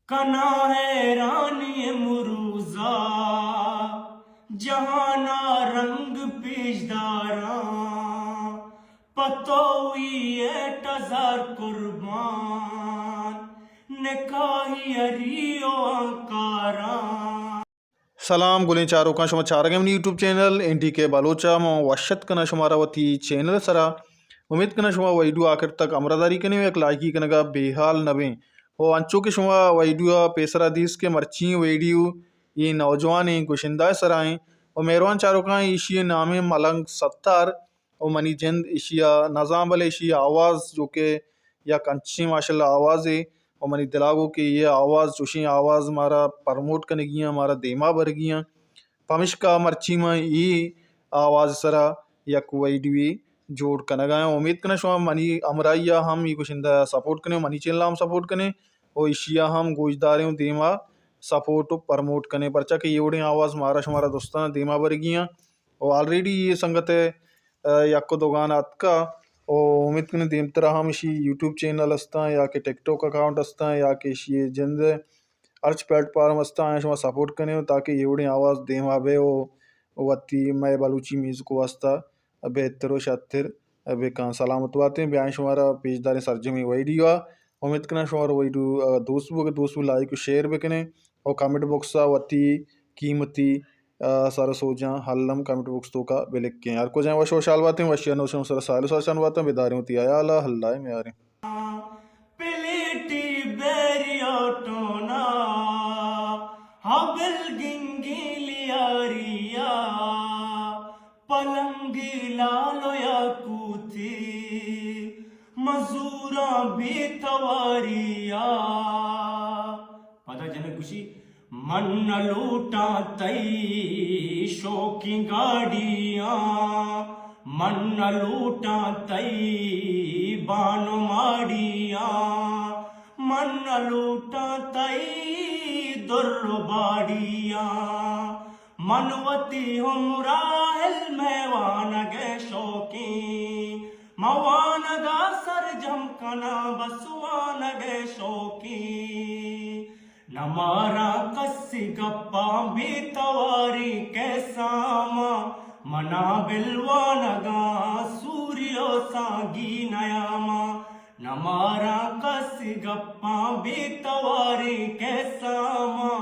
کنا حیرانی امروزا جہانا رنگ پیش داراں، پتوئی ایٹ ہزار قربان، نکاحی ہری و انکاراں۔ سلام گلیں چاروکاں، شما چارگ ء منی یوٹیوب چینل این ڈی کے بلوچ ء۔ من وش اتک کناں شمارا وتی چینل ء سرا۔ امیت کناں شما ویڈیو آخر تک ہمراہداری کنے و یک لائکی کنگا بے حال نہ بیں۔ و انچو کہ شما ویڈیو ء پیسرا دیست کہ مرچی ویڈیو اے نوجوانیں گشندہ ء سرا ایں و مہروان چاروکاں، ایشی ء نام ملنگ ستار و منی جند ایشی ء نزاں، بلے ایشی ء آواز جو کہ یک انچیں ماشاءاللہ آوازے و منی دلا گو کہ اے آواز، چوشیں آواز مارا پروموٹ کنگی آں، مارا دیما برگی آں۔ پمشکا مرچی من اے آواز سرا یک ویڈیوے جوڑ کنگا آں۔ امیت کناں شما منی ہمراہی ء ہم اے گشندہ ء سپورٹ کنے و منی چینل ء ہم سپورٹ کنے و ایشی ء ہم گوشداریں و دیما سپورٹ و پروموٹ کنے، پرچا کہ اے وڑیں آواز مارا شمارا دوستاں دیما برگی آں۔ و آلریڈی اے سنگت ء، ء، یک و دو گانا اتکا و امیت کنیں دیمترا ہم ایشی یوٹیوب چینل استاں یا کہ ٹک ٹاک اکاؤنٹ استاں یا کہ ایشی جند ہرچ پلیٹ فارم استاں، آیاں شما سپورٹ کنے و تاکہ اے وڑیں آواز دیما بے و وتی مئے بلوچی میوزک واسطہ بہتر و شرتر بکن۔ سلامت باتیں، بیائیں شمارا پیش داریں سرجمیں ویڈیو ء۔ امیت کناں شمارا ویڈیو، ء، دوست بو، اگر دوست بو لائک و شیئر بکنے و کمنٹ باکس ء وتی قیمتی، ء، سر و سوجاں الم کمنٹ باکس توکا بلکیں۔ ہر کجائیں وش و شال باتیں، وشی انو شما سر سال و سر چن باتیں، بداریں وتی حیال ء، اللہ ء میاریں۔ پلیٹی بیری آٹونا، ہبل گنگی لیاریا، پلنگی لال و یاقوتی، مزوراں بے تواریا۔ پدا جنک گوشی، من نہ لوٹاں تئی شوقیں گاڑیاں، من نہ لوٹاں تئی بان و ماڑیاں، من نہ لوٹاں تئی در و باڑیاں۔ من وتی عمرا علم ء وانگ ء شوقیں، من وانگ ء سرجم کناں بس وانگ ء شوقیں۔ نہ مارا کسی گپاں بے تواری کیساں ما، منا بل وانگاں سوری و سانگی نیاما۔ نہ مارا کسی گپاں بے تواری کیساں ما،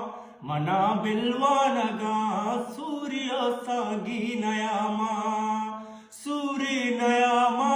منا بل وانگاں سوری و سانگی نیاما۔ سوری نیاما۔